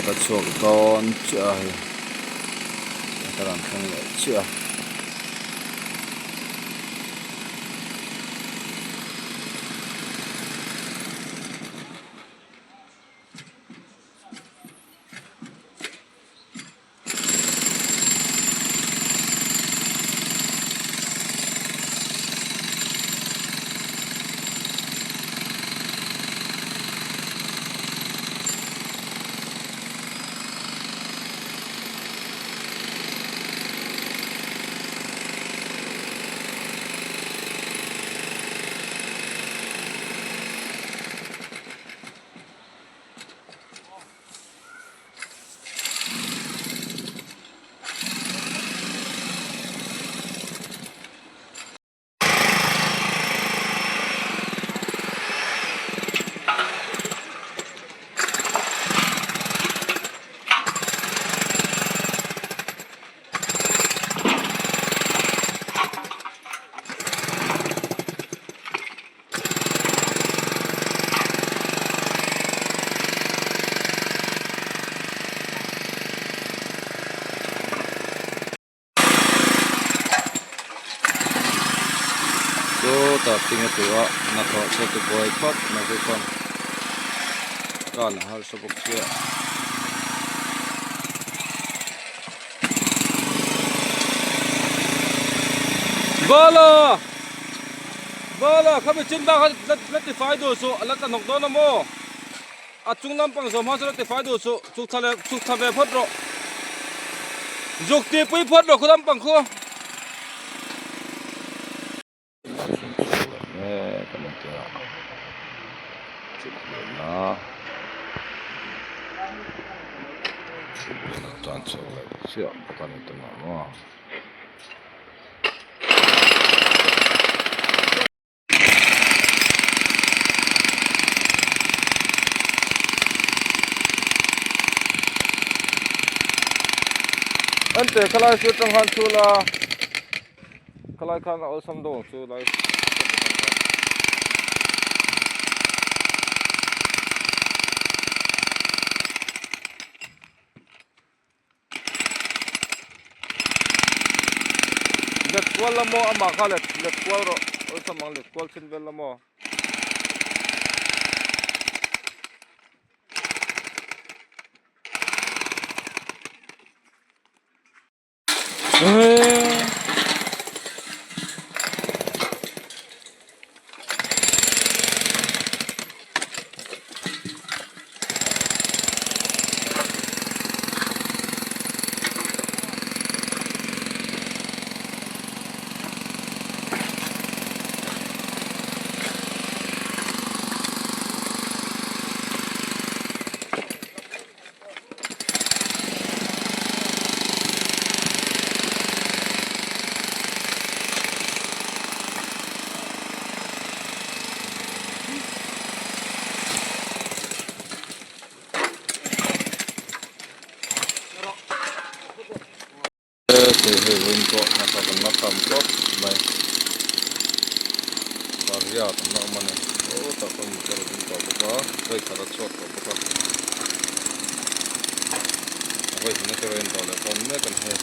khat a chhuak dawn chiah a hei motor an thleng leh chiah a. Chutah thing a tu a hnathawh chhe ti buai khawp mai te chuan tan a harsa bawk sia. Bala! Bala khami chin bak kha la ti fai duh suh a la tla hnawk dawn a maw a chung lampang zawm hma chu la ti fai duh suh chhuk thla leh chhuk thla ve phawt rawh zuk tih pui phawt rawh khu lampang khu. Ente khalai chu atang khan chhul a khalai khan a awlsam deuh ang chu lai Let kual la maw amah kha let let kual rawh awlsam ang let kual chhin vel la maw. Hei hei vawiin pawh hmasa kan la tam tawp mai Maria kan la awm a ni aw tah chuan motor a ding tawh bawk a vawi khat a chhuak tawh bawk a a vawi hnih na te rawn dawh leh dawn mek a ni hei.